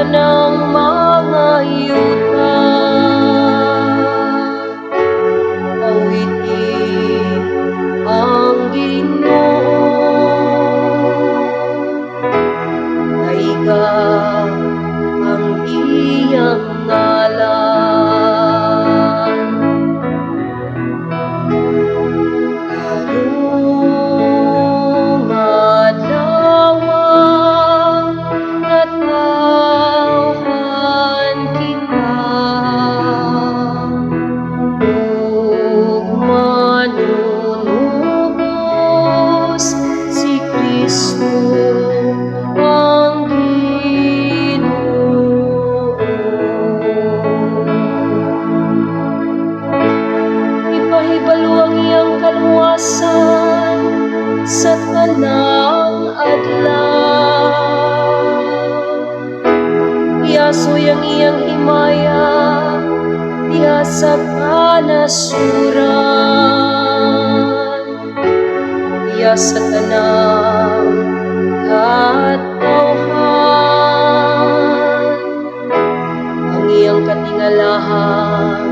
tanang mga yuta. Awiti ang Ginoo, daiga ang iyang ngalan. Karong adlawa, natawhan kita ug manunubos, si Kristo ang Ginoo. Ipahibalo ang iyang kaluwasan sa tanang adlaw. Iasoy ang iyang himaya diha sa kanasuran. Iya sa tanang katawhan ang iyang katingalahang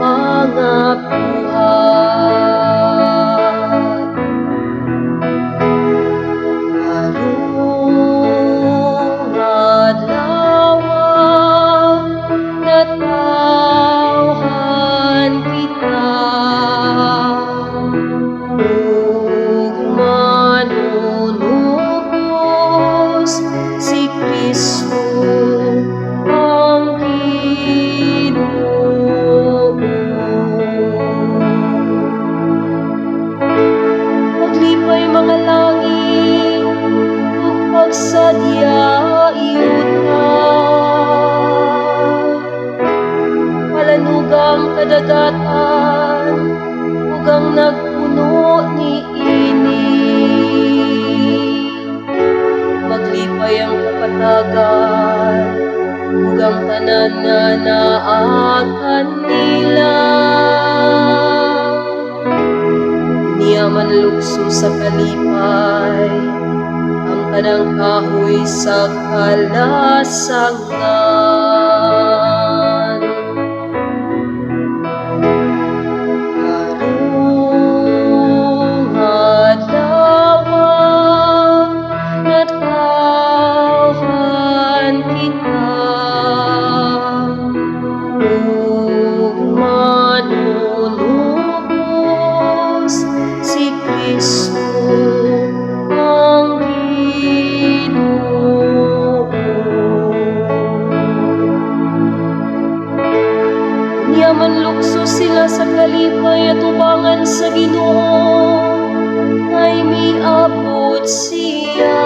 mga buhat. Karong adlawa, natawhan kita ug manunubos, si Kristo ang Ginoo. Maglipay mga langit ug pagsadya yuta. Palanuga ang kadagatan ug ang nagpuno niini. Maglipay ang kapatagan ug ang tanan nga naa kanila. Unya manlukso sa kalipay ang tanang kahoy sa kalasangan. Karong adlawa, natawhan kita ug manunubos, si Kristo ang Ginoo. Unya manlukso sila sa kalipay atubangan sa Ginoo, kay miabot siya.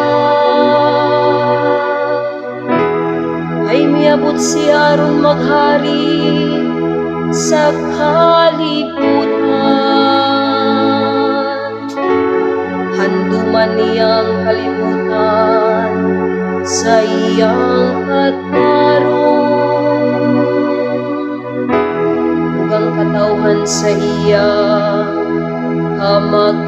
Ay miabot siya aron maghari sa kalibutan. Handuman niya ang kalibutan sa iyang katarong ug ang katawhan sa iyang kamatuoran.